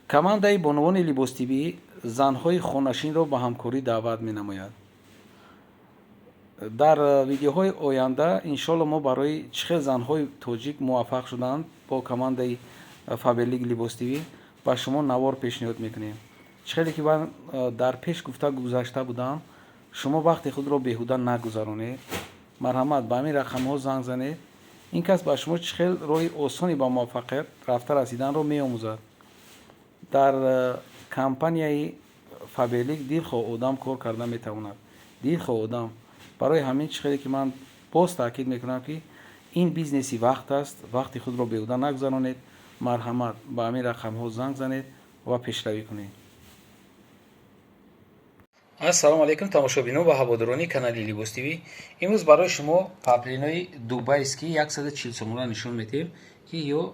Командаи бонувони Либос ТВ занҳои хонашинро ба ҳамкорӣ даъват менамояд. Дар видеоҳои оянда, иншолло, мо барои чӣ хел занҳои тоҷик муваффақ шуданд бо командаи Фаберлик Либос ТВ ба шумо навор пешниҳод мекунем. Чӣ хеле ки ман дар пеш гуфта гузашта будам, шумо вақти худро беҳуда нагузаронед. Марҳамат, ба ҳамин рақамҳо занг занед. Ин кас ба шумо чӣ хел роҳи осони ба муваффақият рафта расиданро меомӯзад. Дар компанияи Фаберлик дилхоҳ одам кор карда метавонад, дилхоҳ одам. Барои ҳамин, чӣ хеле ки ман боз таъкид мекунам, ки ин бизнеси вақт аст, вақти худро беҳуда нагузаронед. Марҳамат, ба ҳамин рақамҳо занг занед ва пешравӣ кунед. Ассалому алайкум, тамошобинон ва ҳаводорони канали Либос ТВ. Имрӯз барои шумо паплинои дубайский 140 сомона нишон медиҳем, ки ё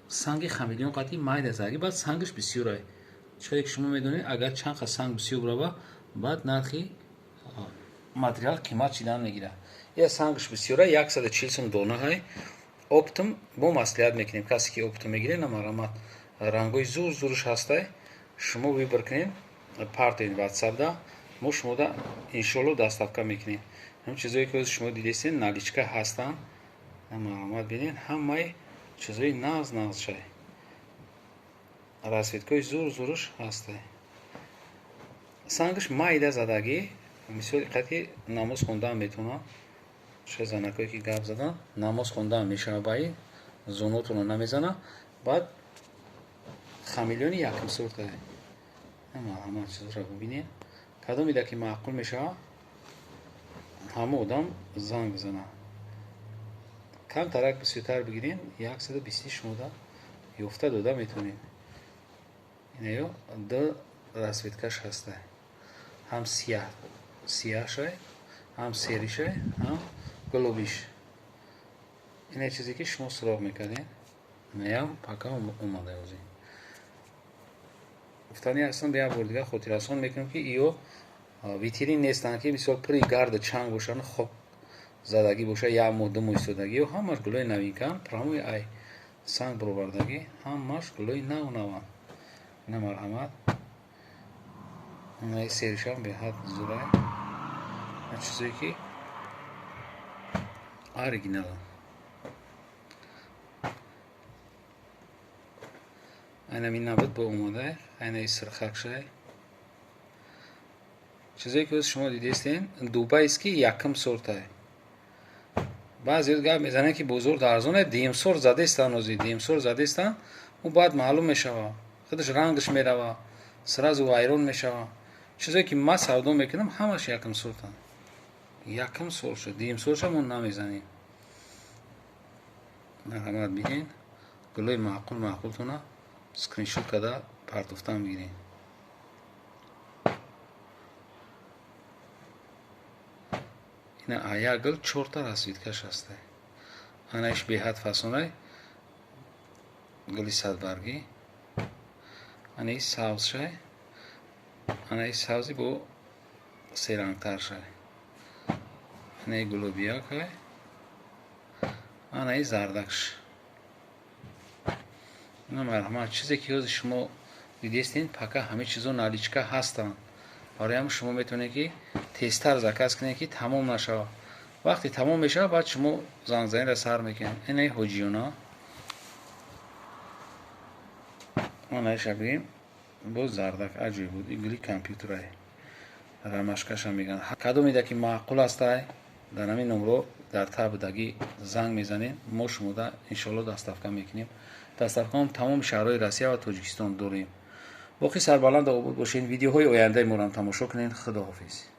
санги хамелеон қати майда заги, баъд сангаш бисёрай. Чӣ хеле ки шумо медонед, агар чанд қа санг бисёр бурава, баъд нархи материал қимат шидан мегирад. Я сангаш бисёра, 140 сом донаҳай. Оптом бо маслиҳат мекунем, касе ки оптом мегиред, на, марҳамат, рангҳои зур зурш ҳастай, шумо выбор кунед, партоед ватсапда, мо шумода иншоалло доставка мекунем. Ҳам чизое ки шумо дидестен, наличка ҳастанд. Марҳамат, бинед, ҳамаи чизои нағз нағзшай, расцветкаҳои зур зуруш ҳастай. Сангаш майда задагӣ, мисоли қати намоз хондан метавонад. Ше занакое ки гап задан, намоз хондан мешава, баи зонотонро намезана. Баъд хамелеони якум сорта. Марҳамат, чизро бибинед, кадомида ки маъқул мешава, ҳама одам занг бизана. Камтарак бисёртар бигирен, 120 шумода ёфта дода метавонед. Инаё ду расцветкаш ҳастай, ҳам сияҳ сияҳшай, ҳам серишай, ҳам гулобиш. Ина чизе ки шумо суроғ мекардед, инаям пака омада. Озӣ гуфтани ҳастам, як бор дигар хотиррасон мекунам, ки иё витрин нестанд, ки мисол пури гарду чанг бошанд, хок задагӣ боша, як моҳ, 2 моҳ истодагӣ. Ё ҳамаш гулои новинкаанд, прямой ай санг баровардагӣ, ҳамаш гулои нав наванд. Ина, марҳамат, инаи серишам беҳад зурай, чизое ки оригиналанд. Айнами набуд, бо омода, айнаи сирхакшай. Чизое ки шумо дидестен, дубайский якум сортай. Баъзеҳо гап мезананд, ки бозор арзоне, дуюм сорт задестан, ози дуюм сорт задестан, ӯ баъд маълум мешава, худаш рангаш мерава, сразу вайрон мешава. Чизое ки ман савдо мекунам, ҳамаш якум сортанд, якум сорт шуд, дуюм сортша мо намезанем. Марҳамат, бинед, гулои маъқул маъқултона скриншот карда партофтан бигиред. Ина як гул чорта расцветкаш ҳастай. Анаиш беҳад фасонай, гули садбаргӣ. Анаи сабзшай, анаи сабзи бо серангтаршай, анаи гулобиякай, анаи зардакш. Ина, марҳамат, чизе ки ҳозир шумо дидестен, пака ҳама чизо наличка ҳастанд. Барои ҳам шумо метавонед, ки тезтар заказ кунед, ки тамом нашавад. Вақте тамом мешавад, баъд шумо зангзаниро сар мекунед. Инаи ҳоҷиёна, анаиша бигем, боз зардак, аҷоиб буд. Ин гули компютерай, ромашкаша мегӯянд. Кадомеда ки маъқул ҳастай, дар ҳамин номро дар табудагӣ занг мезанед, мо шумода иншоалло доставка мекунем. Доставкаам тамоми шаҳрҳои Россия ва Тоҷикистон дорем. Боқӣ сарбаланду обод бошед, видеоҳои ояндаи моро тамошо кунед. Худоҳофиз.